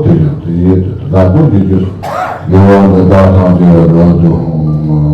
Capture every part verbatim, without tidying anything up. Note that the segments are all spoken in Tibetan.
དེ་ཡང་དེ་ཡིན་དེ་དག་པོ་འདི་རྒྱུ་དགེ་བ་འདི་དག་ཐམས་ཅད་རབ་ཏུ་འོང་ངོ་།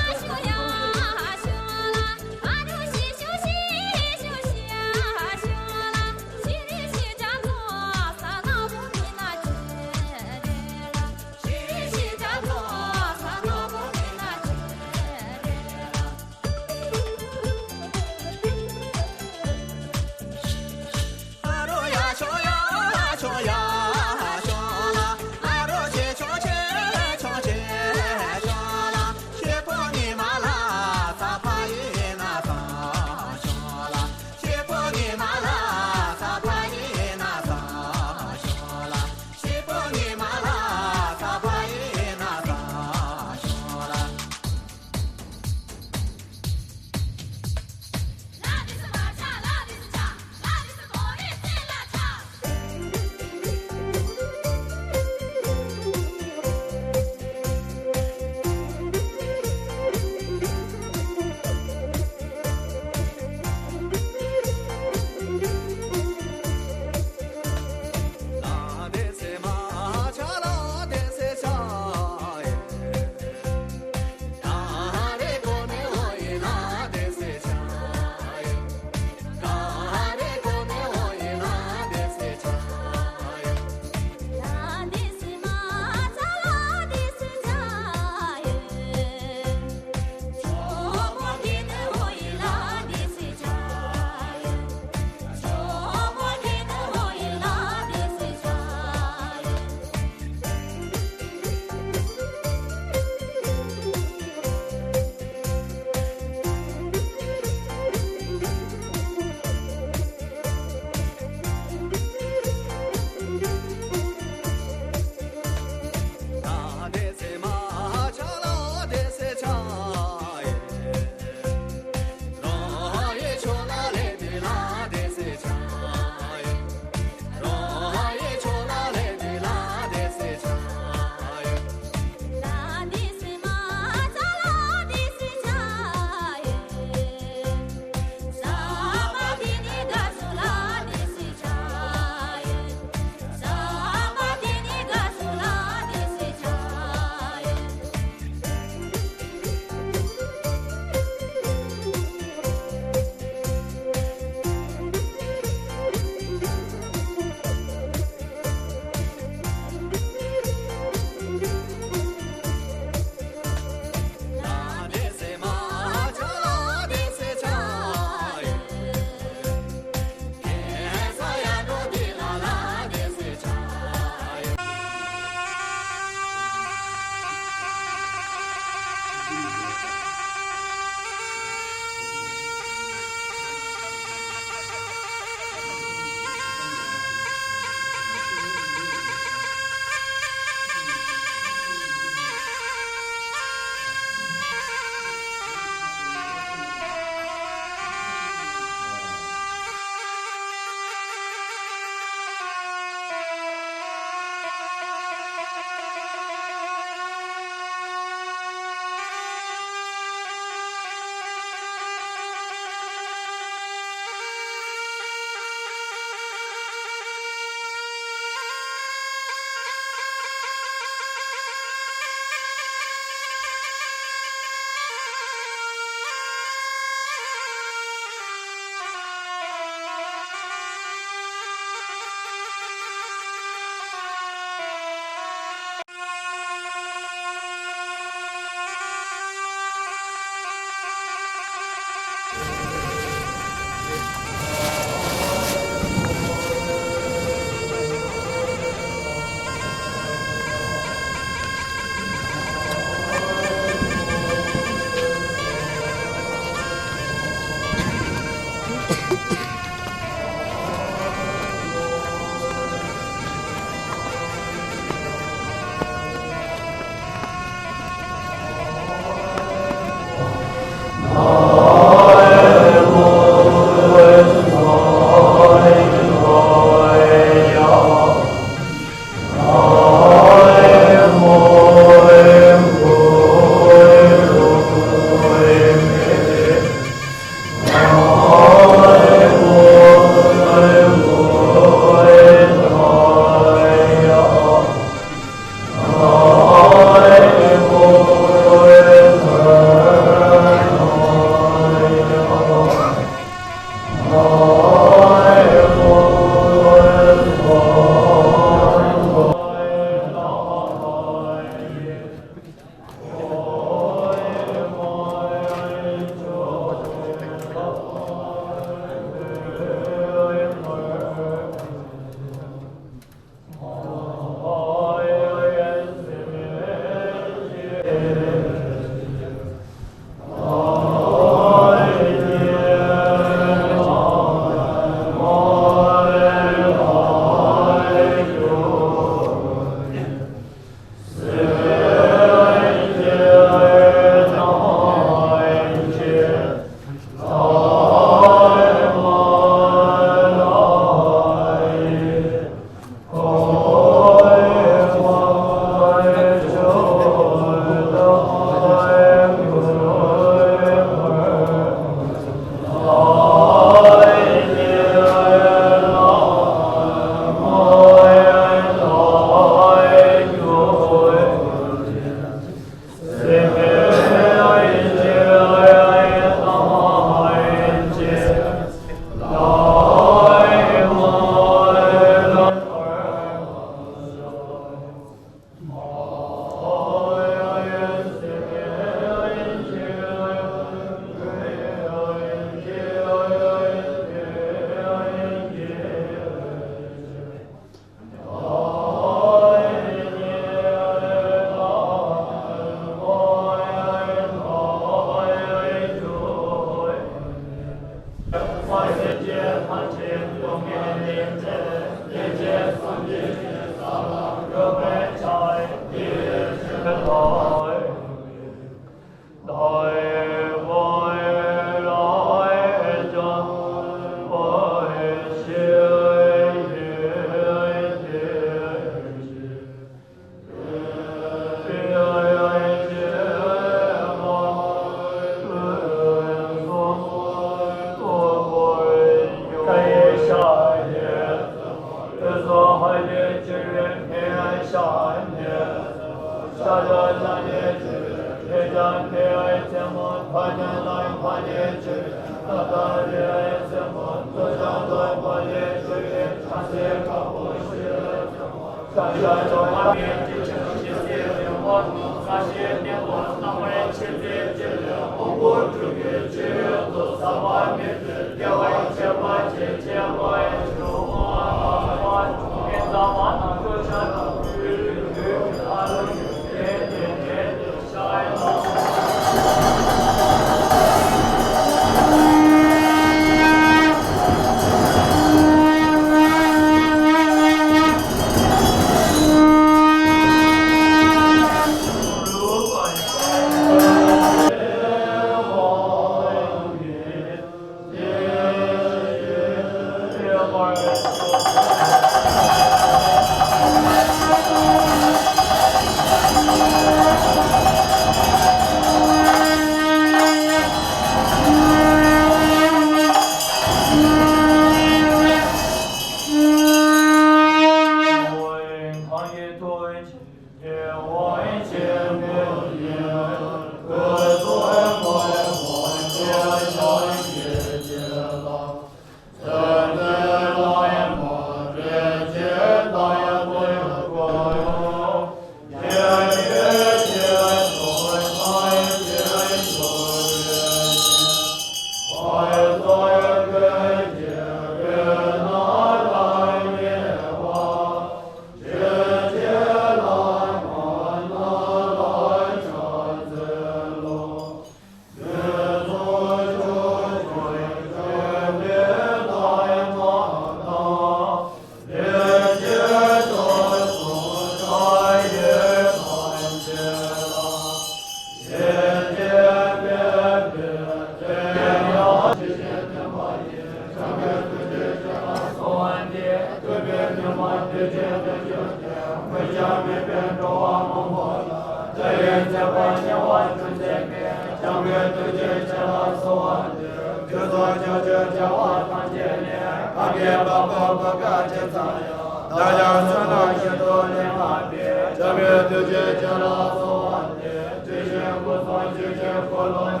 ཉོན་མོངས་དུག་ཅན་དུ་གྱུར་ཏེ། མི་བྱ་མེད་པའི་འགྲོ་བ་མང་པོ་ལ། རྒྱལ་བའི་མཛད་པ་ཉེ་བར་བྱོན་མཛད་པའི། འཇམ་དཔལ་ཐུགས་རྗེ་ཆེ་ལ་གསོལ་བ་འདེབས། ཁྱོད་ཚོགས་ཕྱོགས་བཅུའི་རྒྱལ་བ་ཐམས་ཅད་ནས། གང་གི་བདག་པོ་བོད་ཁ་ཅིག་ཙམ་ཡང་། བདག་ཅག་བསོད་ནམས་ཤིན་ཏུ་ལེགས་བསྔགས་པའི། འཇམ་དཔལ་ཐུགས་རྗེ་ཆེ་ལ་གསོལ་བ་འདེབས། དེ་བཞིན་སྐུ་གསུང་ཐུགས་ཀྱི་འཁོར་ལོ་ནི།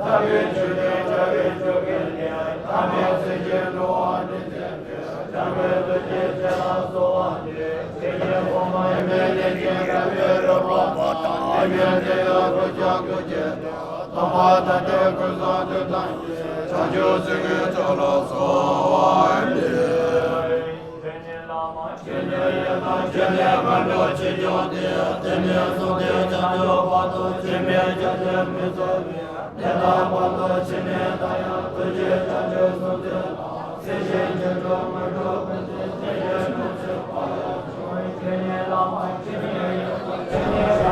ཐབས་ཀྱི་ཆུ་རྒྱུན་རྒྱལ་བའི་ཐུགས་ཀྱི་གནས། ཐ་མལ་ཚུལ་གྱིས་འགྲོ་བ་འདྲེན་མཛད་པའི། འཇམ་དཔལ་ཐུགས་རྗེ་ཆེ་ལ་གསོལ་བ་འདེབས། དེ་བཞིན་གོང་མ་ཨིན་མའི་གནས་ཀྱི་རྒྱལ་པོའི་རོལ་པ་བ་དང་། ཨིན་མའི་གནས་ཡུལ་དགུ་ཕྱོགས་དགུ་བརྒྱད་དང་། སྟོང་པ་ཐམས་ཅད་ཀུན་བཟང་མཐུ་དང་ཡེ། བྱང་ཆུབ་སེམས་དཔའི་ཚོགས་ལ་གསོལ་བ་འདེབས། ཆོས་ཉིད་བླ་མ་ཆོས་ཉིད་ཡེ་དང་། ཆོས་ཉིད་མཁའ་འགྲོ་ཆོས་སྐྱོང་སྟེ། དེང་ནས་བཟུང་སྟེ་བྱང་ཆུབ་བར་དུ། འཆི་མེད་སྐྱབས་གནས་མི་ཟད་པའི། གནས་དང་བར་དུ་འཆི་མེད་དང་ཡང་། ཐུགས་རྗེ་བྱང་ཆུབ་སྲུང་མཛད་ལ། སྲིད་ཞིའི་འགྱུར་འགྲོ་དངོས་གྲུབ་ཀུན་སྩལ། དེ་ཡི་ནུས་མཐུ་འཕགས་ལ་སོགས། ཆོས་ཉིད་བླ་མ་ཆོས་ཉིད་ཡེ་དང་། ཆོས་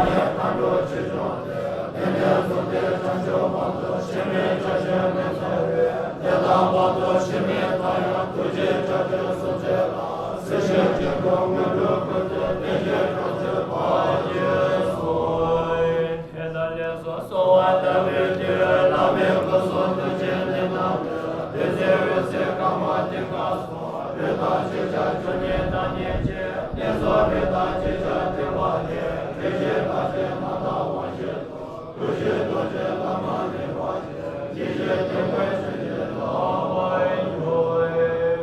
ཉིད་མཁའ་འགྲོ་ཆོས་སྐྱོང་སྟེ། དེང་ནས་བཟུང་སྟེ་བྱང་ཆུབ་བར་དུ། འཆི་མེད་སྐྱབས་གནས་མི་ཟད་པའི། གནས་དང་བར་དུ་འཆི་མེད་དང་ཡང་། ཐུགས་རྗེ་བྱང་ཆུབ་སྲུང་མཛད་ལ། སྲིད་ཞིའི་འགྱུར་འགྲོ་དངོས་གྲུབ་ཀུན་སྩལ། དེ་བཞིན་གྲོགས་བརྩེ་བར་བགྱིས་སོ། དེ་ལྟར་ལེགས་སོ་གསོལ་བ་བཏབ་པའི་མཐུས། བླ་མའི་སྐུ་གསུང་ཐུགས་ཀྱི་གནད་དང་ལྡན། བདུད་རྩི་འོད་ཟེར་དཀར་དམར་མཐིང་ག་སོགས། རིགས་དང་ཆོས་ཆ་བཅུ་གཉིས་དང་ལྡན་ཅིང་། གནས་སོགས་རིགས་དང་ཆོས་ཆ་མཐུན་པ་ལས། རིགས་བཞི་རྟག་ཆད་རྣམ་དག་དབང་བཞི་དང་། ཀུན་གཞི་རྡོ་རྗེ་བླ་མ་ནི་བ་ཞེས། ཇི་ཞིག་དེ་ཀུན་ཆོས་ཀྱི་བདག་པོར་འགྱུར།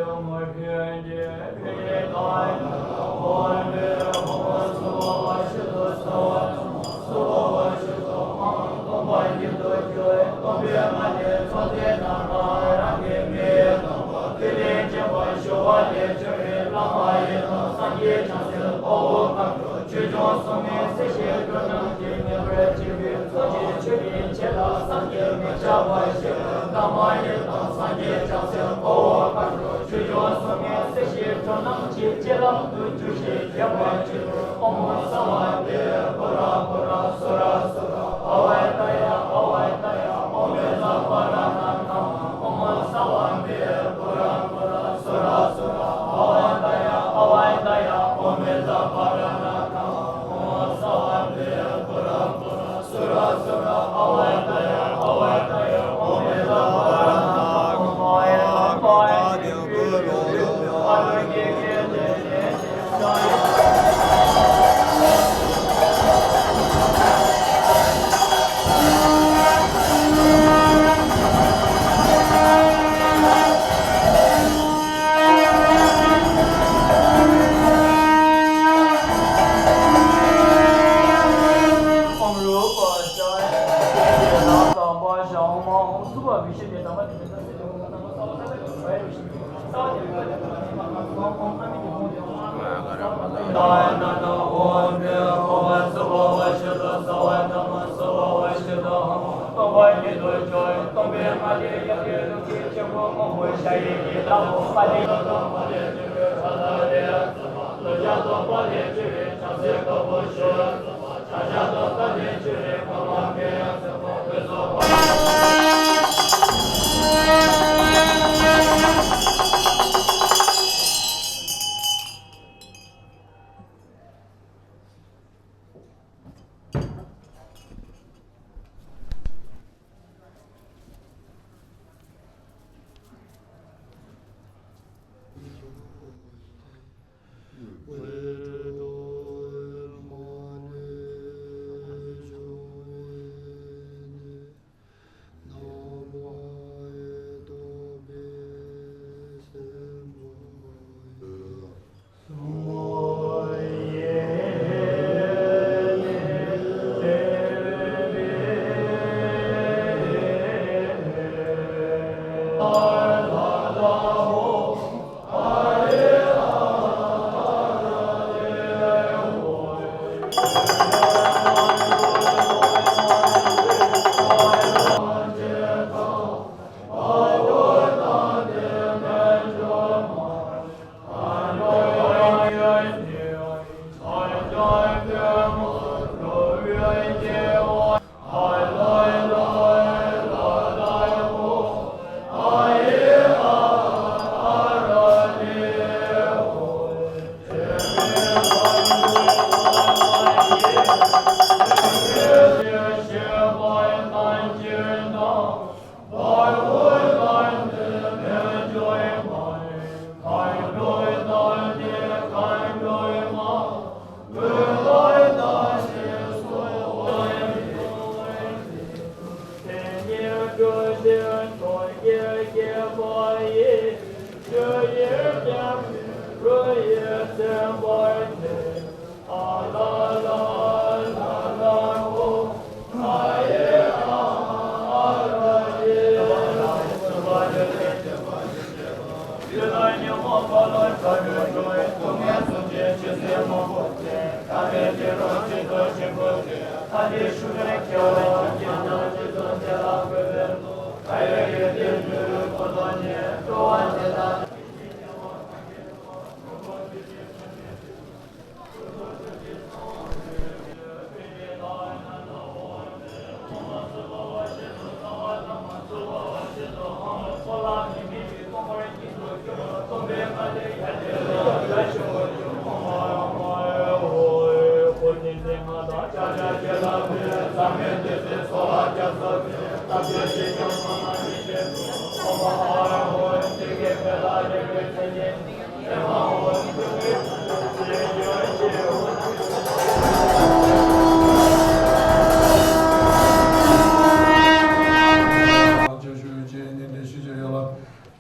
ཨོཾ་ཕཊ་ཀྱི་ཕཊ་ཀྱི་ཏཱ་ཡ་ན་ཨོཾ་ཕཊ། ཨོཾ་སྭ་བྷཱ་ཤི་ཏོ། སྭ་བྷཱ་དྷརྨ། སྭ་བྷཱ་ཤི་ཏོ། སྟོང་པ་ཉིད་དུ་གྱུར། སྟོང་པའི་ངང་ལས་ཚོགས་བརྒྱད་རྣམ་པར་རང་གི་མིང་དང་པོ། ཏི་ལིང་གཅིག་པ་ཞུ་བ་ལས་བྱུང་བའི་བླ་མ་ཡི་དམ་སངས་རྒྱས་བྱང་སེམས་དཔའ་བོ་མཁའ་འགྲོ། ཆོས་སྐྱོང་སྲུང་མའི་སྲིད་ཞིའི་འགྲོ་རྣམས་ཀྱི་ཉེ་བར་གཅིག་པའི་ཚོགས་ཀྱི་མཆོད་པའི་ཆེད་ལ། སངས་རྒྱས་མི་འཆབ་པ་ཞིག་བླ་མ་ཡི་དམ་སངས་རྒྱས་བྱང་སེམས་དཔའ་བོ་མཁའ་འགྲོ། ཆོས་སྐྱོང་སྲུང་མའི་སྲིད་ཞིའི་འགྲོ་རྣམས་ཀྱི་སྤྱན་ལམ་དུ་འཇུག་ཅིང་། ཁྱབ་པར་གྱུར། ཨོཾ་སརྦ་དེ་བོ་ར་བོ་ར་སུ་ར་སུ་ར་ཨ་ཝ་ཏ་ཡ་ཨ་ཝ་ཏ་ཡ། ཨོཾ་བཛྲ་པཱ་ར་ཎ་ཐཱ་མ། ཨོཾ་སརྦ་དེ་བོ་ར་བོ་ར་སུ་ར་སུ་ར་ཨ་ཝ་ཏ་ཡ་ཨ་ཝ་ཏ་ཡ། ཨོཾ་བཛྲ་པཱ་ར་ཎ་ཐཱ་མ། ཨོཾ་སརྦ་དེ་བོ་ར་བོ་ར་སུ་ར་སུ་ར་ཨ་ཝ་ཏ་ཡ་ཨ་ཝ་ཏ་ཡ། ཨོཾ་བཛྲ་པཱ་ར་ཎ་ཐཱ་མ། ཨོཾ་ཨ་ཡ་ན་པཱ་ཡ་ན་གུ་རུ་ཨ་ལོ་ཀེ་ཀེ་ཏེ་ཏེ།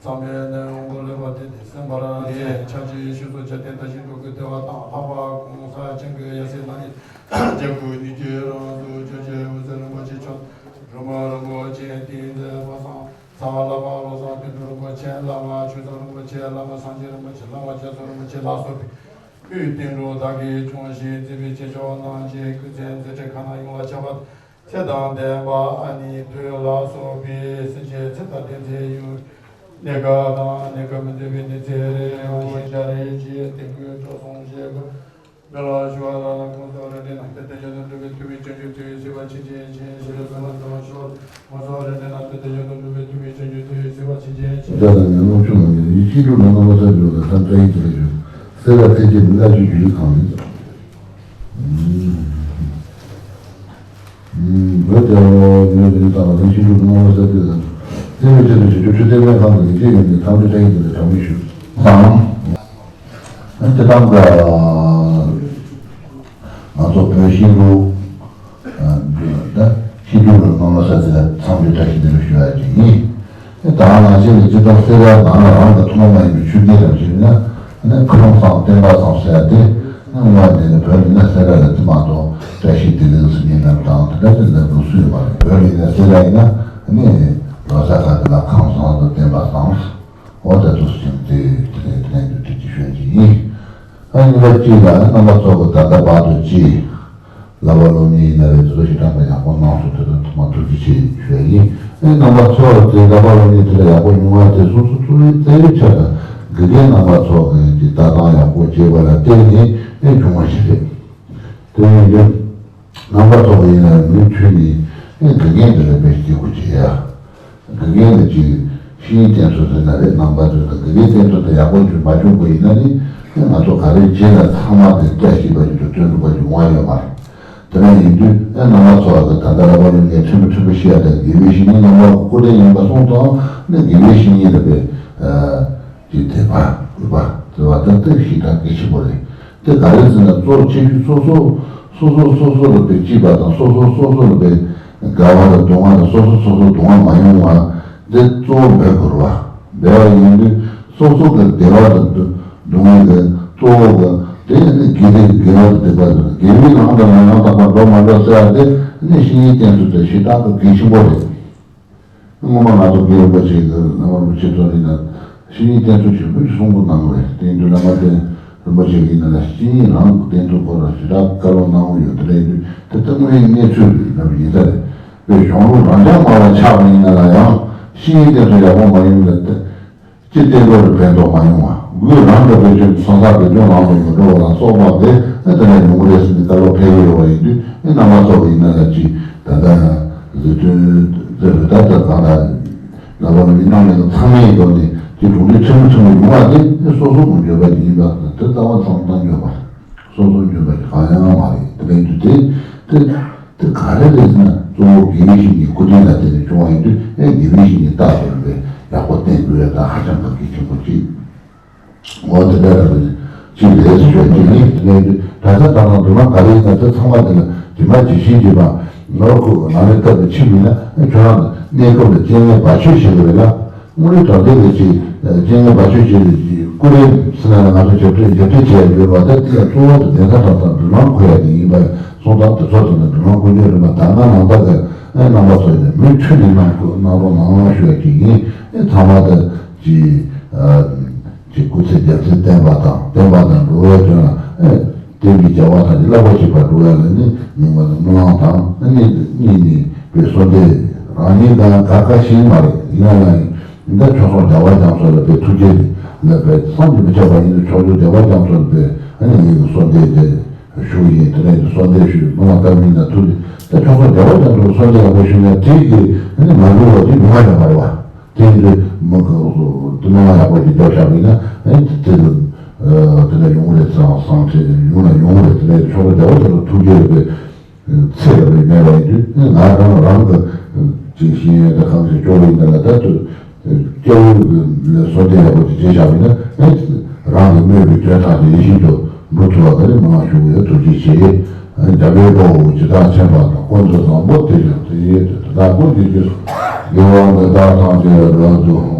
ཚང་མས་ནས་འོང་གོ་ལེགས་པ་དེ་ནི་སེམས་པར་མཛད། ཕྱག་ཕྱི་ཤུ་སོ་བཅའ་སྟེ་ད་ཤིན་ཏུ་ཀུན་བདེ་བ་དང་ལྷག་པ་གོང་ས་སྤྱན་གྱི་ཡ་སེ་ན་ནི་རྒྱ་བོད་གཉིས་ཀྱི་རང་དུ་ཆོས་རྗེ་འོད་ཟེར་རིན་པོ་ཆེ་མཆོག་སྒྲོལ་མ་རིན་པོ་ཆེ་བསྟེན་མཛད་པ་དང་། ཚ་བ་བླ་མ་བློ་བཟང་དོན་གྲུབ་རིན་པོ་ཆེ་བླ་མ་ཆོས་བཟང་རིན་པོ་ཆེ་བླ་མ་སངས་རྒྱས་རིན་པོ་ཆེ་བླ་མ་རྒྱ་མཚོ་རིན་པོ་ཆེ་ལ་སོགས་པའི་དབུས་བསྟན་འགྲོ་བདག་གིས་སྐྱོང་ཞིང་མཛད་པའི་ཆོས་ཕྱོགས་རྣམས་ཀྱི་སྐུ་ཚེ་མཛད་འཕྲིན་ཁག་ནང་ཡོངས་ལ་ཁྱབ་པ། ཚེ་དང་ལྡན་པ་ཨ་ནི་བོད་ལ་སོགས་པའི་སེམས་ཅན་ཚེ་དང་ལྡན་ཚེ་ཡུལ་གནས་སྐབས་དང་གནས་སྐབས་མི་འདོད་པའི་གནས་ཚེ་རེ་འོ་བརྒྱ་རེ་རྗེས་དེ་ཀུན་སྤྲོ་གསུམ་ཞེས་པ་མི་ལ་ཞུ་བ་ལ་ཁོང་ཚོ་རེ་འདྲེ་ནང་བསྟན་དེ་ཡོད་དོ་འགྲུབ་པའི་ཐུགས་པའི་སྤྱོད་འཇུག་དེ་ཡི་ཞེས་པ་ཆེན་ཆེན་ཆེན་ཞེས་པའི་བསམ་པ་ཚོ་ཞོར་ཁོང་ཚོ་རེ་འདྲེ་ནང་བསྟན་དེ་ཡོད་དོ་འགྲུབ་པའི་ཐུགས་པའི་སྤྱོད་འཇུག་དེ་ཡི་ཞེས་པ་ཆེན་ཆེན་ཆེན། བརྒྱ་དང་ཉེར་ལྔ་ཆུ་ལ་ཉེར་ཡིད་ཀྱི་ལུས་ལ་རྣམ་པ་གསལ་འགྲོ་ལ་ཐམས་ཅད་ཡིད་ཀྱི་ལས་བྱུང་། སེ་ར་ཐེག་ཆེན་མི་ལ་ཆུ་རྒྱུ་ཡི་གང་ཡིན། བོད་རྒྱལ་ལོ་ཡོད་དེ་དང་རིན་ཆེན་གྲུབ་རྣམ་པ་གསལ་འདེབས་དང་། བརྩེ་བའི་ཆེད་དུ་ཞུ་རྒྱུ་ཁྲི་སྟེང་སྨན་ཁང་དུ་ཡིད་ཆེས་ཡོད་མེད་ཐམས་ཅད་བཀྲ་ཤིས་བདེ་ལེགས་གྲངས་མེད་ཞུ། དང་། དེ་དང་འདྲ། ང་ཚོ་བོད་ཤིང་ལུག་ད་ཤིང་ལུག་ལ་རྣམ་པ་གསལ་འདེབས་ལ་ཚང་མས་བཀྲ་ཤིས་བདེ་ལེགས་ཞུ་ཡ་ཅིག་ཡིན། ད་ང་ཚོ་ནི་སྤྱིར་བཏང་སེ་ར་ནང་ལ་རང་གི་ཐོག་མ་ཡིན་པའི་ཆོས་བརྒྱུད་རང་བཞིན་ན་ནི་ཁ་རོང་ཚང་བསྟན་པ་ཚང་ཟེར་ཏེ་ནི་དངོས་གནས་ནི་བོད་ནི་ན་སེ་ར་ལ་དེ་མ་གཏོགས་བཀྲ་ཤིས་བདེ་ལེགས་སུ་ཉིན་ལམ་དང་དེ་འདྲ་དེ་འདྲ་འདུག་སུ་ཡོད་མ་རེད། བོད་ནི་ན་སེ་ར་ཡིན་ན་ནི་ལོ་ས་ཁ་དེ་ལ་ཁམས་བཟང་དུ་བསྟན་པ་བཟང་འོ་ད་འདུག་སུ་ཡང་དེ་དེ་ནས་དེ་ནས་དུ་དེ་ཅི་ཤོད་ཀྱི་ཡིན། ཨ་ནི་བ་གཅིག་ལ་རྣམ་པ་ཚོ་གི་ད་ལྟ་བར་དུ་ཅི། ལག་པ་སློབ་གཉེར་ཡིན་ན་རེད། དེ་ཚོ་ཞིག་དྲངས་པ་ཡག་པོ་གནང་སོང་། དེ་ཚོ་ཐོག་མ་ཐུགས་རྗེ་ཆེ་ཞུ་ཡ་ཡིན། ཨེ་རྣམ་པ་ཚོ་དེ་ལག་པ་སློབ་གཉེར་དེ་ལ་ཡག་པོ་མྱོང་བ་དེ་སོ་སོ་ཚོ་རྩ་བའི་ཆ་དང་དགེ་རྒན་རྣམ་པ་ཚོ་གི་ལྟ་སྟངས་ཡག་པོ་བྱས་པ་ལ་བརྟེན་ནས་ཨེ་བྱུང་བ་ཞིག་རེད། དེ་ཡིན་དུས་རྣམ་པ་ཚོ་གི་ཡིན་ན་མུ་མཐུད་ནས་ཨེ་དགེ་རྒན་དེ་ལ་དཔེ་སྐྱིད་པོ་བྱེད་ཡ། དགེ་རྒན་ནི་ཅིག་བཤེས་གཉེན་བསྟེན་ཚུལ་ཟེར་ན་རེད། རྣམ་པ་ཚོས་དང་དགེ་རྒན་བསྟེན་ཚུལ་དང་ཡག་པོ་འཇུག་མ་བྱུང་བ་ཡིན་ན་ནི་ང་ཚོ་ག་རེ་བྱས་ན་ཚང་མ་དེ་བཀྲ་ཤིས་པ་ཞིག་ཏུ་བརྩོན་འགྲུས་པ་ཞིག་འོང་བ་ཡོད་མ་རེད། དེ་འདྲ་ཡིན་དུས་ཨེ་རྣམ་པ་ཚོ་ལ་ད་ལྟ་ར་བ་ཡོང་ངས་ཕྲན་བུ་ཕྲན་བུ་བཤད་ཡ་དེ་དགེ་བའི་བཤེས་གཉེན་རྣམ་པ་སྐུ་ལྡན་ཡིན་པ་སོང་ཙང་ནི་དགེ་བའི་བཤེས་གཉེན་ལ་དཔེ་ཀྱི་དད་པ་གུས་པ་བརྩེ་བ་དང་བསྟུན་ཞིག་དང་གལ་ཆེན་པོ་རེད། དེ་ག་རེ་ཟེར་ན་གཙོ་ཆེ་ཤོས་སོ་སོ་སོ་སོ་སོ་སོ་ལ་དཔེ་སྐྱིད་པ་དང་སོ་སོ་སོ་སོ་ལ་དཔེ་དགའ་བ་དང་སྡུག་བསྔལ་དང་སོ་སོ་སོ་སོ་སྡུག་བསྔལ་མ་ཡོང་བ་འདི་གཙོ་བོ་འབད་དགོས་རེད་བ། འབད་བ་ཡིན་དུས་སོ་སོ་གི་བདེ་བ་དང་སྡུག་བསྔལ་གྱི་གཙོ་བོ་གི་དེ་ནི་དགེ་སྡིག་གི་དགེ་བ་དང་སྡིག་པ་དང་དགེ་བའི་ལམ་དང་ལམ་ཡང་དག་པར་འགྲོ་མ་འགྲོ་ཟེར་བ་དེ་ནི་བཤེས་གཉེན་བསྟེན་ཚུལ་དང་ཞེ་དྲག་གི་གལ་ཆེན་པོ་རེད། སྔོན་མ་ང་ཚོ་རྒན་རིན་པོ་ཆེ་གི་བླ་མ་རིན་པོ་ཆེ་ཚོ་ནི་ན་བཤེས་གཉེན་བསྟེན་ཚུལ་ཆེན་པོ་ཞིག་གསུང་གི་གནང་བས་བསྟེན་དུས་བླ་མ་བསྟེན་རིན་པོ་ཆེ་གིས་ན་ལ་བཤེས་གཉེན་རང་གི་བསྟེན་ཚུལ་སྐོར་ལ་ཞེ་དྲག་བཀའ་སློབ་གནང་གི་ཡོད། དེ་འདྲ་ཡིན་དུས་དེ་ལྟ་བུའི་གནས་ཚུལ་རེད་ལབ་ཡིན་ས་རེད། དཔེ་གཞུང་ལུགས་རང་རྐྱ་མ་ལ་ཆགས་པ་ཡིན་ན་ལ་ཡང་བཤེས་གཉེན་བསྟེན་ཚུལ་ཡག་པོ་མ་ཡིན་ན་དེ་ཅི་བསྟེན་དགོས་རུ་ཕན་ཐོགས་མ་ཡོང་བ། དགོས་རང་གི་བེད་སྤྱོད་ཚོང་ས་བེད་སྤྱོད་ནང་དུ་མི་འགྲོ་བ་ལ་སོགས་པ་དེ་ཨེ་དེ་ལས་ཡོང་གི་རེད་ཟེར་ནས་བཀའ་སློབ་ཕེབས་ཀྱི་ཡོད་པ་ཡིན་དུས་ཨེ་རྣམ་པ་ཚོ་གི་ཡིན་ན་ལ་ཅི་ད་ལྟ་ཟིག་དོན་དེ་རེད། ད་ལྟ་གང་ལ་ལ་བ་ལ་མི་སྣང་མེད་ལ་ཚང་མའི་སྒོ་ནས་ཀྱི་གྲུང་འབྲེལ་ཕྲན་བུ་ཕྲན་བུ་ཡོང་བ་དེ་ཨེ་སོ་སོ་གི་འགྱོད་པ་ཡིན་པ་དེ་རྩ་བ་ཚང་བཏང་འགྱོད་པ་སོ་སོ་འགྱོད་པ་གང་ཡང་མ་རེད། དེ་འདྲ་ཡིན་དུས་དེ་དེ། དེ་ག་རེ་རེད་ཟེར་ན་གཙོ་བོ་དགེ་བའི་བཤེས་གཉེན་སྐུ་དྲིན་ལ་བརྟེན་ནས་བྱུང་བ་ཡིན་དུས་ཨེ་དགེ་བའི་བཤེས་གཉེན་རྟག་ཏུ་རིག་པའི་ཡག་པོ་བསྟེན་དགོས་ཡ་ད་ཧ་ཅང་གི་གལ་ཆེན་པོ་གཅིག་འོ་དེ་འདྲ་རེད་གཅིག་རེད་ཟེར་ཞུ་ཡ་གཅིག་ཡིན། དེ་ནས་ད་ཆ་ད་དང་འདུག་ན་ག་རེ་ཡིན་ན་དེ་ཚང་མ་དེ་ལ་ཇི་མ་ཇི་བཞིན་བྱེད་པ་ནོར་ཁུག་ནང་ནས་སྟབས་ཀྱི་ཕྱིན་མིན་ན་ཨེ་ཁྱོད་རང་གནས་སྐབས་ལ་རྐྱེན་ངན་བར་ཆད་བྱེད་དགོས་རེད་ལ། དངོས་གནས་དྲང་བདེན་གྱི་ཅིག་རྐྱེན་ངན་བར་ཆད་ཅིག་ལ་ཅིག་སྐུ་རེ་ཟེར་ན་ལ་ང་ཚོ་རྒྱབ་སྐྱོར་རྒྱབ་སྐྱོར་བྱས་ཡོད་པ་ད་དེ་ལ་གཙོ་བོ་དེ་གདན་ས་གྲྭ་ཚང་མདུན་ལམ་འཁོད་ཡ་དེ་ཡིན་པ་སོང་ཙང་དེ་ཚོ་དེ་ལ་མདུན་ལམ་འཁོད་རྒྱུ་རེད་པ། ད་ང་ནང་པ་གི་ཨེ་རྣམ་པ་ཚོ་ཡིན་ན་མུ་མཐུད་ནས་གནང་དགོས་གནང་རོགས་གནང་རོགས་ཞུ་ཡ་ཅིག་ཡིན། ཨེ་ཚང་མ་ད་ཅིག་རྒྱལ་མཚན་བསྟན་པ་དང་བསྟན་པ་དང་འགྲོ་བའི་དོན་ལ་ཨེ་བསྟན་པའི་རྒྱལ་བ་དང་བསླབ་པ་གཅིག་པར་འགྲོ་བ་ལ་ནི་མིང་བ་ནི་སྨོན་ལམ་དང་ཨ་ནི་གཉིས་ནི་པའི་གསོལ་འདེབས། རང་ཉིད་དང་ག་ཁ་ཤིང་མ་རེད། ཡིན་ན་ཡང་འདི་ཕྱོགས་སོགས་རྒྱལ་བ་རྒྱ་མཚོ་ལ་པའི་ཐུགས་རྗེ་ལ་པའི་བསམ་གྱིས་མི་ཁྱབ་པ་ཡིན་དུ་ཕྱོགས་སོགས་རྒྱལ་བ་རྒྱ་མཚོ་ལ་པའི་ཨ་ནི་ངེད་ཀྱི་གསོལ་འདེབས་དེ། ཞུ་ཡིན། དེ་ནས་གསོལ་འདེབས་ཞུས་མ་ལ་བཏབ་མིན་ལ་ཐུགས་དེ་ཕྱོགས་སོགས་རྒྱལ་བ་རྒྱ་མཚོ་གསོལ་འདེབས་ཡག་པོ་ཞུས་ན་དེ་གི་ཨ་ནི་མ་འགྲོ་བ་དེ་མི་མ་ཡོང་བ་རེད་བ། དེ་འདྲ་མི་ག་དེ་མ་ཡག་པོ་དེ་རྒྱབ་བཞག་པ་ཡིན་ན་ཨ་ནི་དེ་ལ་དེ་ལ་ཡོང་རེད་ཙང་སང་ཚེ་ཡོང་ན་ཡོང་རེད། དེ་ནས་ཕྱོགས་སོགས་རྒྱལ་བ་རྒྱ་མཚོ་ཐུགས་རྗེ་རེད་པས། ཚེ་རབས་མེད་པ་ཡིན་དུས་ང་རང་རང་གི་ཅིག་ཤེས་ཡོན་དང་གང་ཅིག་སྐྱོ་བོ་ཡིན་ན་ལ་ད་དུ་སྐྱེ་བོའི་ལས་བསོད་བདེ་ཡག་པོ་ཅིག་བྱས་བཞག་པ་ཡིན་ན་ཨེ་རང་གི་དམོད་པའི་དོན་དག་དེ་ཡིད་བཞིན་དུ་འགྲུབ་ཐུབ་པ་ག་རེ་མང་ཞུ་གི་ཡོད། ཐུགས་རྗེ་ཆེ། ཨེ་རྒྱ་བོད་པོ་ཇི་ལྟར་མཁྱེན་པ་དང་། ཀུན་ཏུ་བཟང་པོ་དེ་ཡང་དེ་ཡིན་ཏེ། དེ་དག་ཀུན་གྱི་རྗེས་སུ་དགེ་བ་འདི་དག་ཐམས་ཅད་རབ་ཏུ་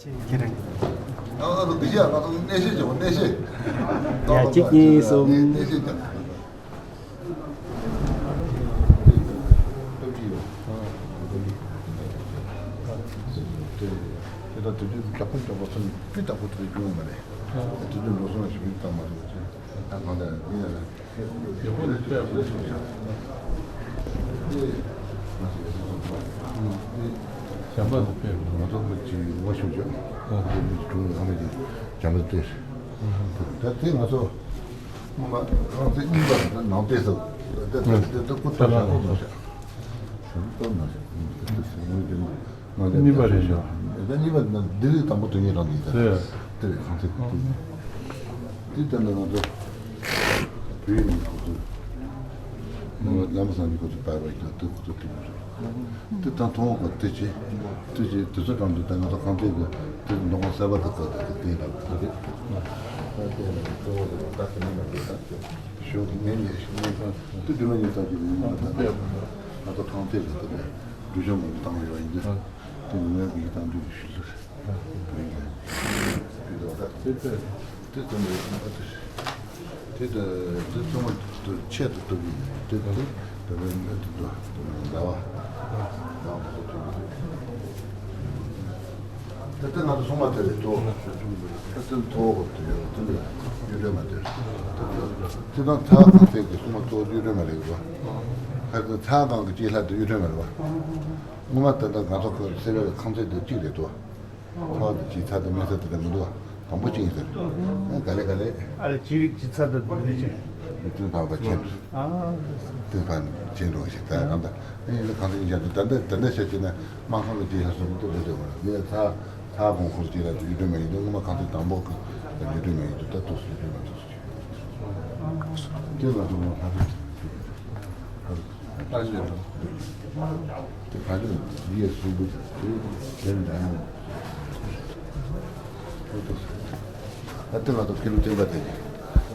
ཁྱེད་རང་། ཨ་ཨ་ལོ་འདི་ཡ་ང་ཚོ་གནས་བཤད་བྱེད་པ་གནས་བཤད། ཡ་གཅིག་གཉིས་གསུམ། གནས་བཤད་བྱེད། དེ་དང་དུས་ཚོད་ལེགས་པོ་འགྲོ་བ་སོང་ནས་སྤུས་དག་པོ་དེ་འདྲ་བྱུང་ཡོད་མ་རེད། དུས་ཚོད་འགྲོ་སོང་ཞིག་མི་བཏང་མ་རེད་ཅེས་ད་གང་ལྟར་ཡིན་ཡང་། གཉིས་པ་རེད་ཤག་གཉིས་པ་ནི་ལྡི་ལི་དང་པོ་དོན་གཉེར་གྲོང་ཁྱེར་དེ་རེད། ཁང་ཚན་དེ་དེ་ལྟར་ན་ང་ཚོ་བོད་ཡིག་ནང་ཁོ་ཚོ་བླ་མ་སངས་རྒྱས་ཁོ་ཚོ་བར་བ་ཡིན་ན་དེ་ཁོ་ཚོ་དེ་མ་རེད། དེ་དང་མཐོང་བ་དེ་ཅི་དེ་ཅི་དེ་ཚོ་གྲོང་ཁྱེར་དང་ང་ཚོ་ཁང་ཚན་གྱི་དེ་འདུ་ཁང་གསར་པ་དེ་ཚོ་དེ་དེ་ལ་དེ་རེད། ད་དེ་ལ་གཙོ་བོ་དེ་ད་དེ་མིན་ན་དེ་ད་གཞུང་གི་ངན་ཉེས་ཤིག་ངན་ཁང་དེ་དུ་མ་ཉེས་ཙམ་གྱི་ཡིན་ན་ད་ང་ཚོ་ཁང་ཚན་ལ་དེ་ནས་འགྲུལ་བཞུད་མང་པོ་བཏང་ཡོད་ཡིན་དུས་དེ་ནི་ངས་གི་བཏང་དུས་ཞུ་ལུགས། དེ་ཚང་མ་དེ་དེ་ཚང་མ་ཆེད་དུ་གཏུབ་ཡིན། དེ་དེ་དེ་ནི་དེ་དེ་ནི་ཟླ་བ་ཟླ་བ་དེ་དེ་ང་ཚོ་སོང་བ་དེ་རེད་དོ། དེ་དེ་མཐོ་བོ་དེ་ཡོད་དེ་ནི་གཡུ་སྒྲོན་མ་དེ་དེ་དང་ཚ་ཁང་ཚན་གྱི་སོང་བ་གཙོ་བོ་གཡུ་སྒྲོན་མ་རེད་བ། ཧར་དུ་ཚ་ཁང་གི་སྐྱེས་ལྷ་དེ་གཡུ་སྒྲོན་མ་རེད་བ། སྔོན་མ་ད་ལྟ་ང་ཚོ་ཁོ་སེ་ར་ཁང་ཚན་དེ་གཅིག་རེད་དོ། ཁོ་ལ་ཇི་ཚ་དང་མི་ཚ་དེ་འདྲ་མི་འདུག་དང་པོ་ཅི་ཡིན་ཟེར། ཨ་ག་ལེ་ག་ལེ། ཨ་ལེ་ཇི་རིགས་ཇི་ཚ་དང་མི་ཚ། མི་ཚོས་འཕགས་པ་ཁྱེད། ཨ། དེ་ཕན་ཁྱེད་འགྲོ་ཞིག་ད་རང་ད་ཨེ་ཡིན་ན་གང་ཟེར་ཡིན་ཆ་དེ་ད་ལྟ་ད་ལྟ་ཤ་ཅི་ན་དམག་ཁང་ལ་ཇི་ཤ་སོགས་མི་འདུག་ལེ་དེ་བར་མི་ལ་ཚ་ཚ་གོང་ཁོར་ཅི་ལ་དུ་ཡུལ་སྒྲོན་མ་ཡིན་འདུག་སྔོན་མ་གང་ཚེ་དང་པོ་གི་ཡུལ་སྒྲོན་མ་ཡིན་འདུག་ད་དུ་སུ་ཡུལ་སྒྲོན་མ་འདུག་སུ་ཅི། དེ་ང་ཚོ་ང་ཧ་རུ་ཧ་རུ། ད་ཕ་ཇོ་ཡིས་གསུང་པོ་དེ་དེ་འདྲ་ཡང་ཨ་ཏི་ང་ཚོ་ཁེ་ལུ་བསྟན་པ་དེ་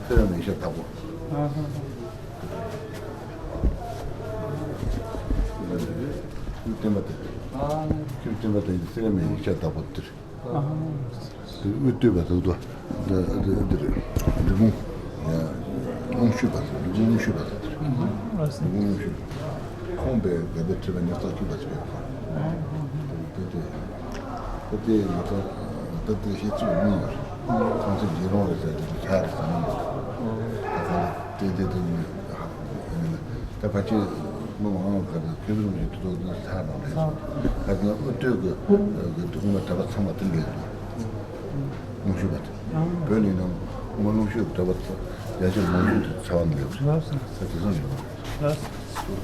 སེ་ར་མི་ཤ་དྭགས་པོ། ཁེ་ལུ་བསྟན་པ་དེ་ཁེ་ལུ་བསྟན་པ་དེ་སེ་ར་མི་ཤ་དྭགས་པོ་དེ་རེད། དབུས་སྟོད་པ་དག་ཏུ་འདི་འདི་འདི་རེད། འབྲི་གུང་ཡ་རྔུལ་ཆུ་པ་དང་འབྲི་གུང་རྔུལ་ཆུ་པ་དང་འབྲི་གུང་རྔུལ་ཆུ་ཁོང་པའི་དགའ་བའི་ཁྲི་པ་ཉི་ཤུ་རྩ་གཅིག་པ་ཞིག་ཡོད་པ། དེ་དེ་དེ་ང་ཚོ་ད་ལྟ་ཤེས་ཚུལ་གཉིས་ཡོད་རེད། ཁོང་ཚོ་རྗེ་རོང་རེད་ཟེར་དེ་ཆ་རེད་ཟེར་ནས་ད་ག་ལ་དེ་དེ་དེ་ནི་ཧ་ཡིན་ན་ད་ཕལ་ཆེར་མི་མང་ག་ལ་ཁྱོད་ཚོ་མི་དེ་ཚོ་ཚ་ནང་རེད། ད་དེ་ན་དབུས་སྟོད་ཀྱི་དེ་ཁོང་པའི་གྲྭ་པ་ཚང་མ་དེ་འདྲ་རེད། རྔུལ་ཆུ་པ་དེ། བོད་ནས་ནང་མ་རྔུལ་ཆུ་གྲྭ་པ་ཚོ་རྒྱ་ཆེ་མང་ཆུ་དེ་ཚ་བ་ནས་ལེགས་རེད། ལགས་སོ། ད་དེ་ཚོ་ཡོད་པ། ལགས་སོ།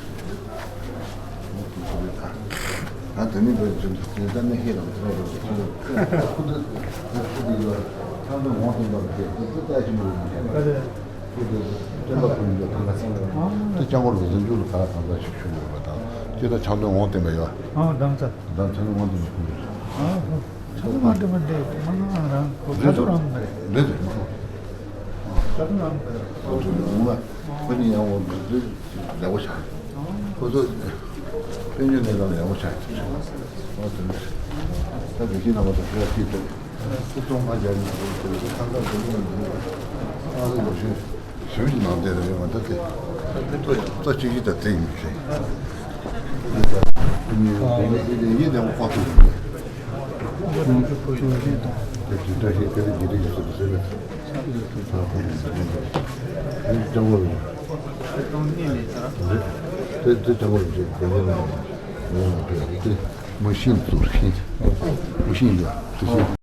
ད་དེ་ནི་བོད་ཀྱི་ཁྱིམ་ཚང་དེ་ད་གནས་ཤེས་རང་ཚོ་རེད་ཁྱིམ་ཚང་ཁུ་ཚོ་ཁུ་ཚོ་ཡོད་ཚང་ཚོ་ངོ་དེ་འདྲ་རེད་ཁུ་ཚོ་ལྟ་ཞིག་མ་རེད། ཁུ་ཚོ་སྟོན་པ་ཁུ་ཚོ་ཐང་ག་ཚང་རེད། དེ་སྐྱབས་མགོན་རིག་འཛིན་ཆོས་ལ་ག་ལ་གང་ཟག་ཞིག་ཞུ་ཡོད་པ་དང་ཁྱེད་ད་ཆང་འདོན་ངོ་དེ་འདྲ་ཡོད། ཨ་དམ་ཚ། ད་ཆང་འདོན་ངོ་དེ་འདྲ་ཁུ་ཚོ། ཨ། ཚང་མ་འདི་མ་འདི་མ་ང་རང་ཁོ་རེད་ཁ་ཐུག་རང་མ་རེད། རེད་རེད། ཁ་ཐུག་རང་མ་རེད། ཁོ་ཚོ་ངོ་མ་ཁོ་གཉིས་ཡང་འོ་འདི་ལེགས་པོ་ཆགས། ཁོ་ཚོ་དཔལ་འབྱོར་གནས་སྟངས་ལེགས་པོ་ཆགས། ཨོ་དེ་འདྲ་ད་དགེ་བཤེས་རྣམ་པ་དང་ཕྱོགས་གཅིག་ཏུ་ཁོ་ཚོ་ང་རྒྱལ་ནས་ཁོ་ཚོ་ཁ་ཁ་ཁོ་ཚོ་ང་ཚོ་ལོ་ཆེན། ཞིབ་ཀྱི་ནང་དེ་ལ་ཡོད་མ་ཐག་གི་ལྟོ་ལྟོ་གཅིག་གིས་ད་དེ་ཡིན་ཞེས། ཡིན་ཡིན་ཡིན་ཡིན་ཡང་ཁོ་ཐུག་ཡིན། དེ་དུས་ད་ཞིག་དེ་ལ་རྒྱུ་རིགས་ཡོད་ཚུལ་དུ་ཟེར་ལ་ད་ཁོ་ཡིན་ཟེར་ནས་དེ་སྤྱང་པོ་རེད། དེ་དེ་སྤྱང་པོ་རེད་ཅེས་དེ་ལ་ཡོད་མ་ཐག་དེ་མ་ཤིན་ཏུ་ཤིན་མ་ཤིན་ཏུ་དེ་ཤིན།